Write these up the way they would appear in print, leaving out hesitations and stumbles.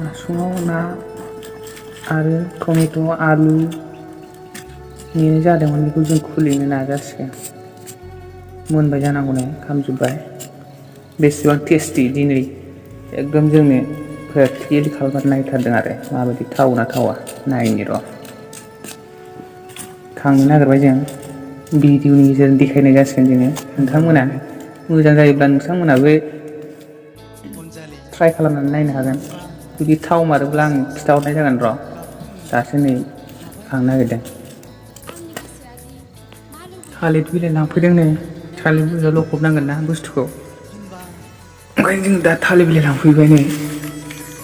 हासुङाव ना आरो टमेट' आलु नेनाय जादोंमोन बेखौ जों खुलिनो नाजासिगोन। मोनबाय जानांगौ नै खामजोब्बाय। बेसेबां टेस्टि दिनै एकदम जोंनो प्रेक्टिकेलि खालामनानै नायथारदों आरो माबायदि थावना थावा नायनि र'। खांनो नागिरबाय जों भिडिअ'नि गेजेरजों देखायनाय जासिगोन जोङो। नोंथांमोना मोजां जायोब्ला नोंथांमोनाबो ट्राइ खालामनानै नायनो हागोन। जुदि थावमारोब्ला आं खिन्थाहरनाय जागोन र'। दासो नै खांनो नागिरदों। थालिर बिलाइ लांफैदों नै थालिर बिलाइयाव लखबनांगोन ना बुस्थुखौ। ओंखायनो जों दा थालिर बिलाइ लांफैबाय नै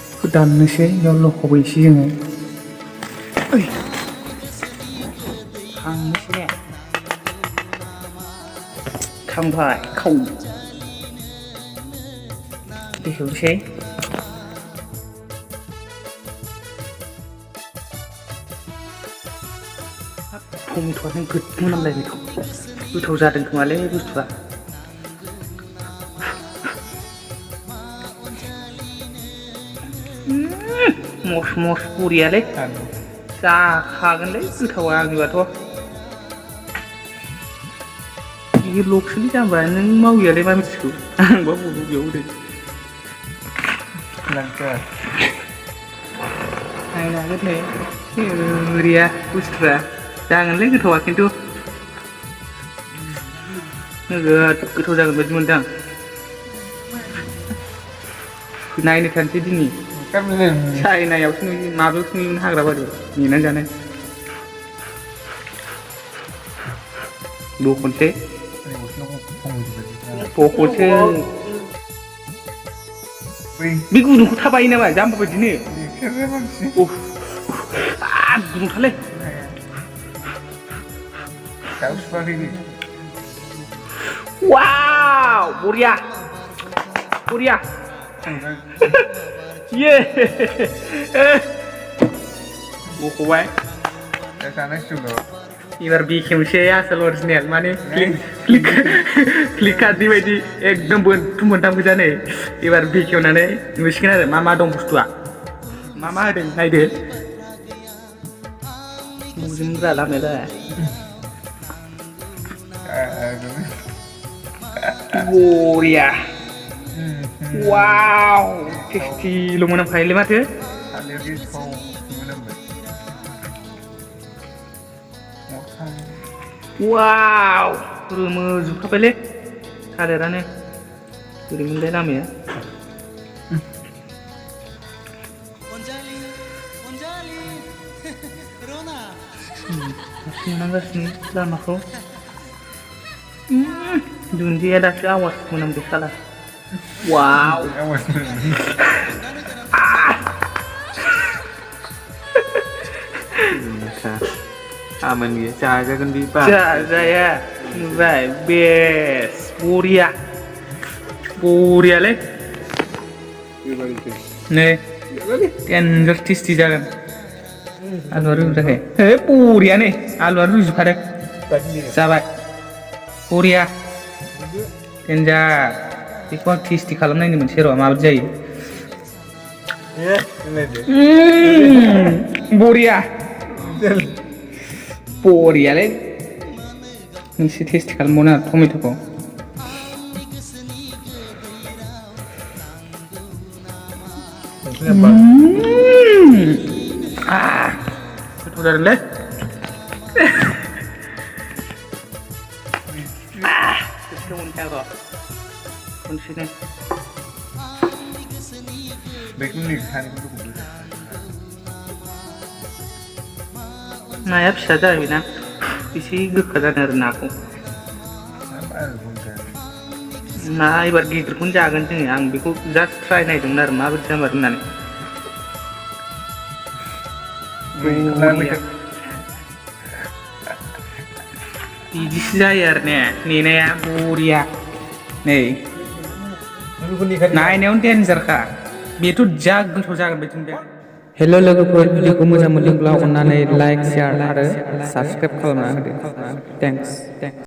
बेखौ दाननोसै बेयाव लखबहैसै जोङो। खांनोसै ने खांबाय बेखेवनोसै टमेट'आनो मोनामलायबाय गोथाव जादों खोमालै बुस्थुआ। मस मस बरियालै जाखागोनलै गोथावा आंनिबाथ'। बेल'सोलै जाम्बा नों मावैयालाय मा मिथिगौ आंबा बबेयाव होदों। नायनो हागोन नै बरिया बुस्थुआ जागोनलै गोथावा खिन्थु नोगोद गोथाव जागोन बायदि मोनदां। नायनो थांसै दिनै चाइनायावसो नुयो माबायावसो नुयोमोन हाग्रा बारियाव नेनानै जानाय। बखनसै बे गुदुंखौ थाब बायो नामा जाम्बा बायदिनो गुदुंथारलै वाव बरिया बरिया ये बख'बाय एबार बेखेवनोसै आसोल अरिजिनेल माने फ्लिपकार्टनि बायदि एकदम बोनथुम बोनथाम गोजा नै एबार बेखेवनानै नुसिगोन आरो मा मा दं बुस्थुआ मा मा होदों नायदो बुजोंब्रा लामाया बरिया वाव टेस्टिल' मोनामखायोलै माथो वाव रोमोजोबखाबायलै थालिरानो बोरैमोनलाय लामाया मोनांगासिनो लामाखौ दुन्दिया दासो आवाज मोनामदों साला वाव aman dia jajakan pipa जाजाया नुबाय बेस बरिया बरियालै नै डेन्जार टेस्टि जागोन आलुआ रुजोबाखै हे बरिया नै आलुआ रुजोबखादों जाबाय बरिया डेन्जार बेखौ आं टेस्टि खालामनायनो मोनसे र' माबायदि जायो बरिया बरियालै मोनसे टेस्टि खालामबावनो आरो टमेट'खौ गोथाव जादोंलै खनसेनो नाया फिसा जाहैबायना एसे गोखा जादों आरो नाखौ ना एबार गिदिरखौनो जागोन जोङो आं बेखौ जास्ट ट्राइ नायदोंमोन आरो माबायदि जामारो होननानै बिदिसो जायो आरो ने नेनाया बरिया नै नायनायावनो डेन्जारखा बेथ' जा गोथाव जागोन बायदि मोनदों हेल' लोगोफोर भिडिअखौ मोजां मोनदोंब्ला अन्नानै लाइक शेयार आरो साबस्क्राइब खालामना होदो थेंक्स